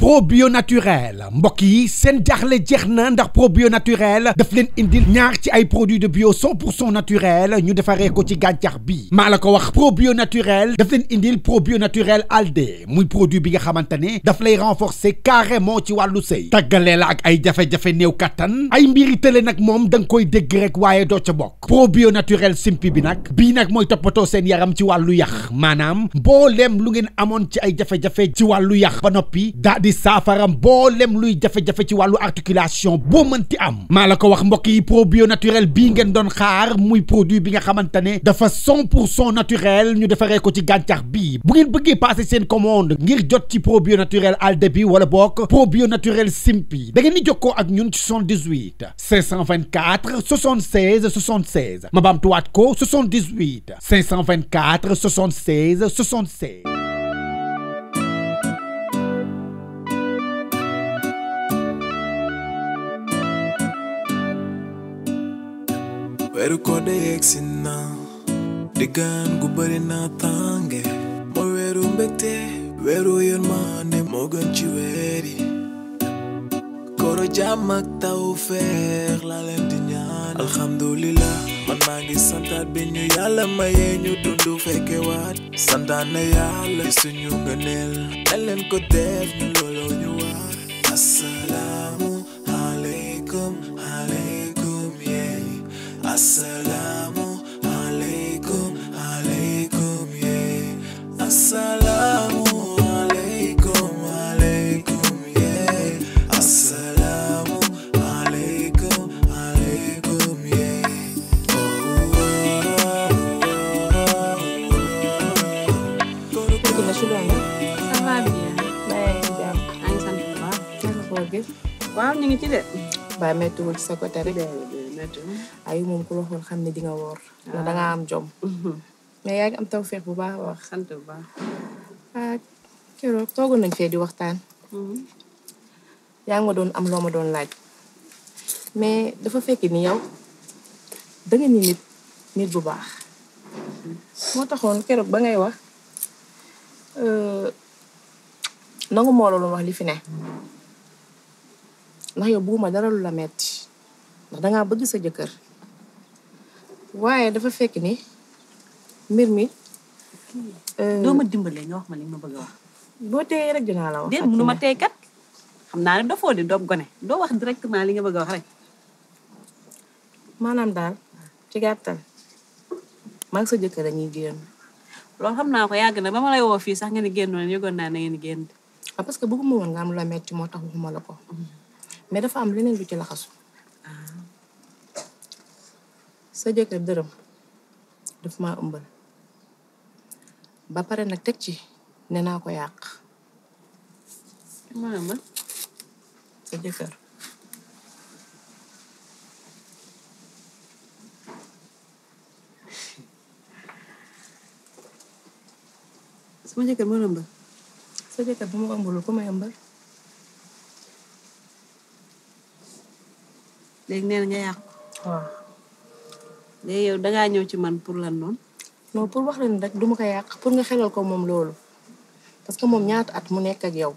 probio naturel mbokk yi seen jaaxle jeex na ndax probio naturel daf leen indil ñaar ci ay produits de bio 100% naturel ñu defaree ko ci gàncax bi maa la ko wax probio naturel daf leen indil probio naturel alde muy produit bi nga xamante ne daf lay renforcer carrément ci wàllu sëy tàggalee la ak ay jafe-jafe néew kattan ay mbiri tële nag moom da nga koy dégg rek waaye doo ca bokk probio naturel simpi bi nag bii nag mooy toppatoo seen yaram ci wàllu yax maanaam mbooleem lu ngeen amoon ci ay jafe-jafe ci wàllu yax ba noppi daa di saafara mbooleem luy jafe-jafe ci wàllu articulation boo mënti am maa la ko wax mbokk yi probio naturel bii ngeen doon xaar muy produit bi nga xamante ne dafa 100% naturel ñu defaree ko ci gàncax bii bu ngeen bëggee passer seen commande ngir jot ci probio naturel alde bi wala bokk probio naturel simpi da ngeen di jokkoo ak ñun ci 78 524 76 76 ma baamtuwaat ko 78 524 76 76. weeru ko de yegsi na diggaan gu bëri na tànge mooy weeru mbégte weeru yërmande moo gën ci weer yi kooro jàmm ak tawfeex la leen di ñaan alhamdulillah man maa ngi santaat bi ñu yàlla mayee ñu dundu fekke waat santaan na yàlla suñu ngëneel dañ leen ko def ñu looloo ñu waar assalaamu aleykum aleykum yee assalaamu aleykum aleykum yee assalaamu aleykum aleykum yee assalaamu aleykum aleykum yee waaw ñu ngi ci de. ba méttiwul ci sa côté rek. ay moom ku waxoon xam ne di nga woor. ndax da nga am jom. mais yaa ngi am tawfeex bu baax a wax. sant bu baax. ah keroog toogoon nañ fee di waxtaan. yaa ngi ma doon am loo ma doon laaj. mais dafa fekk ni yow da nga ni nit bu baax. moo taxoon keroog ba ngay wax nangu moo loolu wax li fi ne. ndax yow bugguma dara lu la metti ndax dangaa bëgg sa jëkkër waaye dafa fekk ni mbir mi. doo ma dimbalee nga wax ma li ma bëgg a wax. boo teeyee rek dinaa la wax. déet mënu ma tey kat xam naa ne dafoo di doob gone doo wax directement li nga bëgg a wax rek. maanaam daal ci gàttal maa ngi sa jëkkër dañuy génn. loolu xam naa ko yàgg na ba ma lay woo fii sax nga ni génnoon yëgoon naa ne ngeen génn. ah parce que bëgguma woon nga am lu la metti moo tax waxuma la ko. mais dafa am leneen lu ci laxasu. sa jëkkër dërëm daf maa ëmbal ba pare nag teg ci ne naa ko yàq. maa ëmbal sa jëkkër. sama jëkkër moo ëmbal. sa jëkkër bu ma ëmbalul ku may ëmbal. léegi nee na nga yàqu. waaw. léegi yow dangaa ñëw ci man pour lan noonu. non pour wax leen rek du ma ko yàq pour nga xelal ko moom loolu parce que moom ñaata at mu nekk ak yow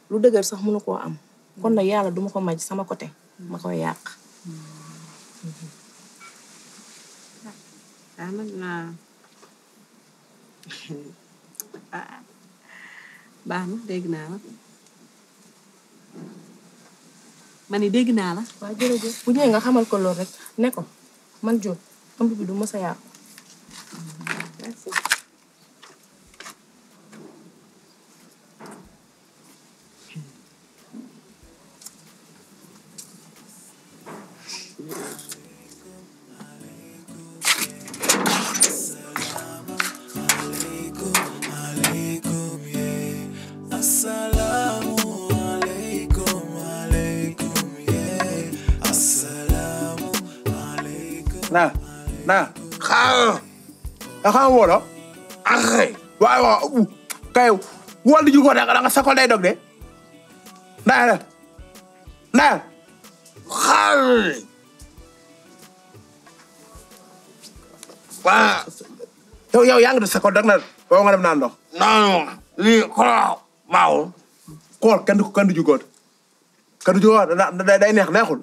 lu dëgër sax mënu koo am kon nag yàlla duma ko maj sama côté ma koy yàq. ah nag naa baax na dégg naa la. ma ni dégg naa la. waaw jërëjëf bu ñëwee nga xamal ko loolu rek ne ko man Diop ëmb bi du mës a yàqu. merci. Nah, xam wolo axay waaw kay wol ju ko da nga sakol day dog de na xal wa yow yaa ngi sakol dag na bo nga dem naan ndox non li ko maaw kool kenn du jugoot kenn du jugoot day neexul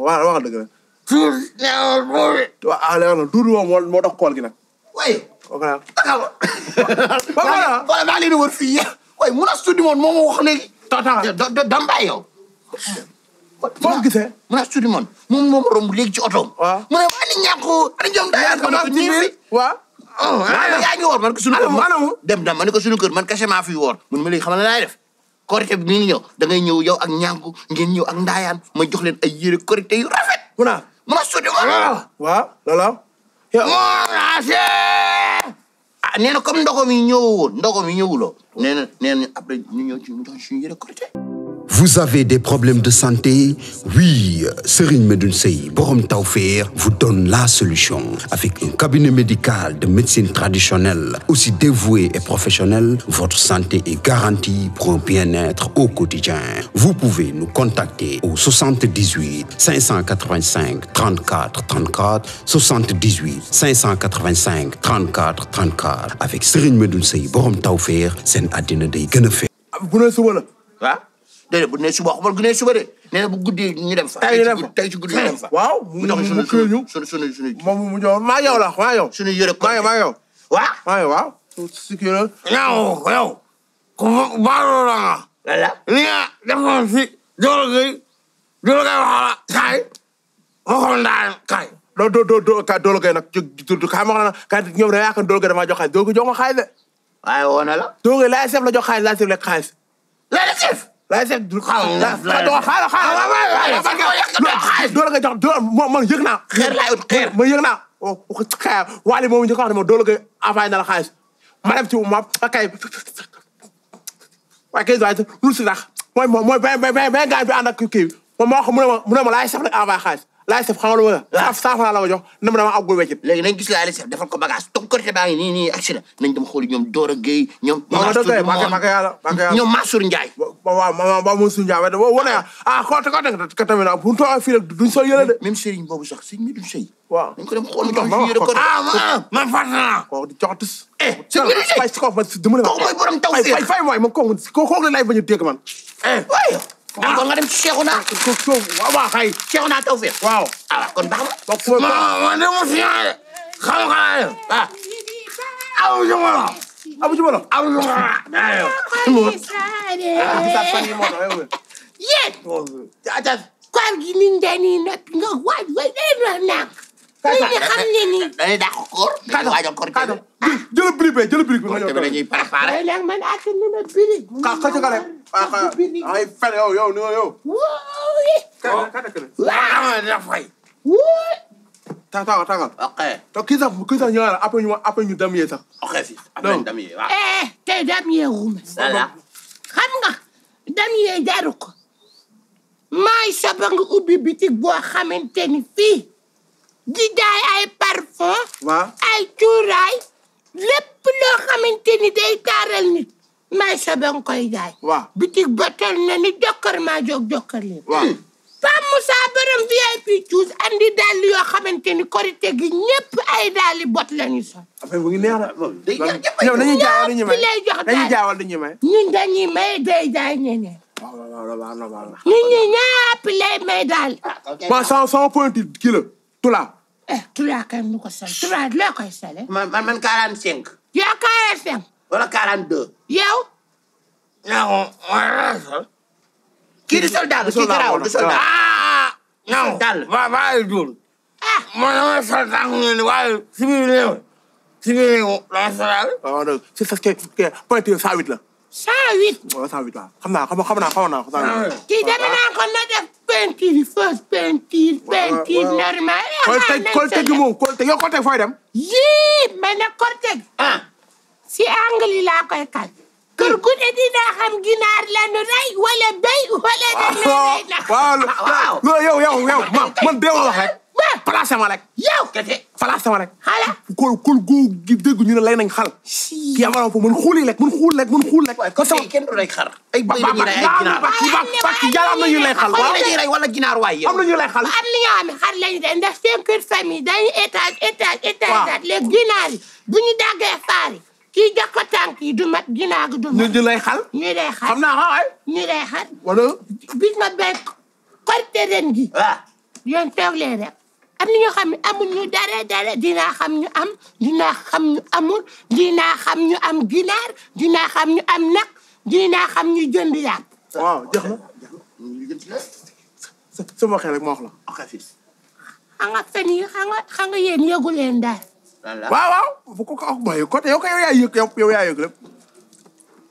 wax dëgg la tuur neexul boobu waaw leer na tuur moo tax kool gi nag waaye wala maa leen war fii waaye mun a studi moon moo ma wax léegi dambay yow foo gisee mun a studi moon moom romb léegi ci otoom mu ne waa ni Niankou ana jom dayaan ma ne ko ñii fi waaw yaa ngi woor man ko suñu kër dem ma ne ko suñu kër man kese maa fi woor mun ma léegi xam na laay def korité bi mi ngi ñëw da ngay ñëw yow ak Niankou ngeen ñëw ak ndaayaan ma jox leen ay yére korité yu rafet mun a studi moon waaw loolu nee na comme ndogo mi ñëwuloo nee na après ñu ñëw ci mu jox suñu yére korité. Vous avez des problèmes de santé? Oui, Serigne Medoune Sey Borom Tawfekh vous donne la solution. Avec un cabinet médical de médecine traditionnelle, aussi dévoué et professionnel, votre santé est garantie pour un bien-être au quotidien. Vous pouvez nous contacter au 78 585 34 34, 78 585 34 34. Avec Serigne Medoune Sey Borom Tawfekh, seen àddina day gën a fe. déedéet bu ne suba xamal gu ne suba de nee na bu guddee ñu dem fa. tey ci guddi ñu dem fa. waaw mu suñu moom mu jox maa yow la maa yow. suñu yëre ko maa yow. waaw. si kii la. yow. ku baaloo la nga. voilà. li nga defoon fi Doro Gueye waxala kaay. waxoon daan kaay. Doro Gueye nag kaay ma xam ne kaay ñoom dañoo yaakaar Doro Gueye damaa jox xaalis Doro Gueye jox ma xaalis de. waaye woon na la. Doro Gueye laay seef la jox xaalis laay seef lekk xaalis. laay seef. laay seef du xaalis Doro Gueye jox man yëg naa. xeer laay ut xeer. ma yëg naa xeer Waly moomu ñu ko wax ne ma Doro Gueye envoyé na la xaalis ma dem ci ma kay waaye kay lu si ndax mooy benn gars bi ànd ak kii moom moo xam mu ne ma laay seef la envoyé xaalis laay seef xam nga lu ma la 100 francs la ma jox ne ma dama àggul weccit. léegi nañ gis laay seef defal ko bagage toog côté baa ngi nii accident nañ dem xooli ñoom Doro Gueye ñoom Mansour Ndiaye. waaw Mansour Ndiaye wane ko tamit nag bu toog fii rek duñ sol yële de. même Serigne boobu sax Serigne Medoune Sey. waaw dañ ko dem xool ñu jox yére ko man fàtte naa ko di jox tis. Serigne Medoune Sey fay si kaw man dama ne kooku mooy borom taw fee fay mooy man kooku la lay bañ a dégg man. waaye kon nga dem ci Cheikhouna. waaw kay Cheikhouna taw fee. waaw kon baax na. ma dem mu fiyaale xam nga aw jumala koor gi niñ dañuy nag nga waaj way nak ni xam ne ni dañuy dàq koor waajal koor jël brique bi nga ñëw dañuy préparé nag man ak ni ma brique ka ka rek ay fen yow waaw da fay tagal ok to kii sax ñëwaat après ñu damier sax ok si après damier waaw te damier wuma xam nga damier jaru ko maay soba nga ubbi bitig boo xamante ni fii di jaay ay parfum ay cuuraay lépp loo xamante ni day taaral nit maay soba nga koy jaay bitig batal na ni jokkar maa jokkar leen Pam Moussa borom VIP choose andi dàll yoo xamante ni korite gi ñëpp ay dàlli bot lañu sol. affaire bu ngi neex la ñoom dañuy jaawal dañuy may ñun dañuy may day jaay ñeneen. ñun ñëpp lay may daal. ma 100 point kilo tula. tula kay mu ko sol tula loo koy sale. man 45. yow 45. wala 42. yow. non kii di soldat kii garaawul di soldat non dal waaye dul man dama soldat waaye si biir réew la soldat waaw c'est parce que point 108 la 108 waaw 108 waaw xam naa kii dama naa ko na def peinture fausse peinture normal Korite gi moom Korite yow Korite fooy dem yii ma ne Korite si angle yi laa koy kal kër gu ne dina xam ginaar lañu rey wala béy wala dañu rey na. waaw yow man dee wax rek. placé ma rek. yow kese placé ma rek. xala. kul gu dégg ñu ne lay nañ xal. kii amaroon foofu man xuul rek. waaye kenn du lay xar. ay béy la ñuy rey ay ginaar. parce que yàlla am na ñu lay xal. waaw la ñuy rey wala ginaar waay am na ñu lay xal. am na ñoo xam ne xar lañu rey ndax seen kër famille dañuy étage les ginaar yi bu ñu daggee faar yi kii jox ko tànk yi du mat ginnaaw gi du mat. ñu lay xal. ñu lay xal xam naa ko ay. ñu lay xal. wala. bis ma béy korite ren gi. waaw. yéen toog leen rek. am na ñoo xam ne amul ñu dara dinaa xam ñu am dinaa xam ñu amul dinaa xam ñu am ginaar dinaa xam ñu am nag dinaa xam ñu jënd yàpp. waaw jeex na. sama xel rek ma wax la. ok fii. xam nga fen yi xam nga yéen yëgu leen daal. waaw bu ko wax mooy côté yow kay yow yaa yëg lépp.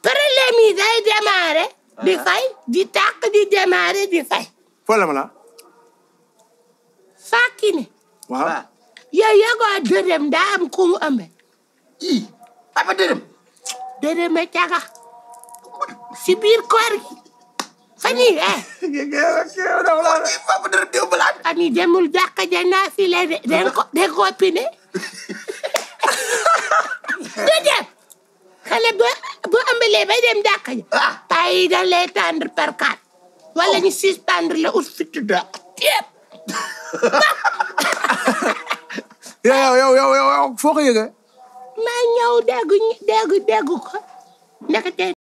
problème yi day démarré. di fay di tàq di démarré di fay. problème la. Fakki ne. waaw. yow yëgoo dërëm daa am ku mu ëmbe. papa dërëm. dërëm a caga. si biir koor gi. fan yii papa dërëm déw balaat. fan yii demul jàkka ja naa fi la de ko pine. du dem. xale bu ëmbalee bay dem jàkka ja. paa yi dañ lay tendre par 4. wala ñu suspendre la ut fitu doq. yëpp. yow foo ko yëgee. maa ñëw dégg ko. ndekete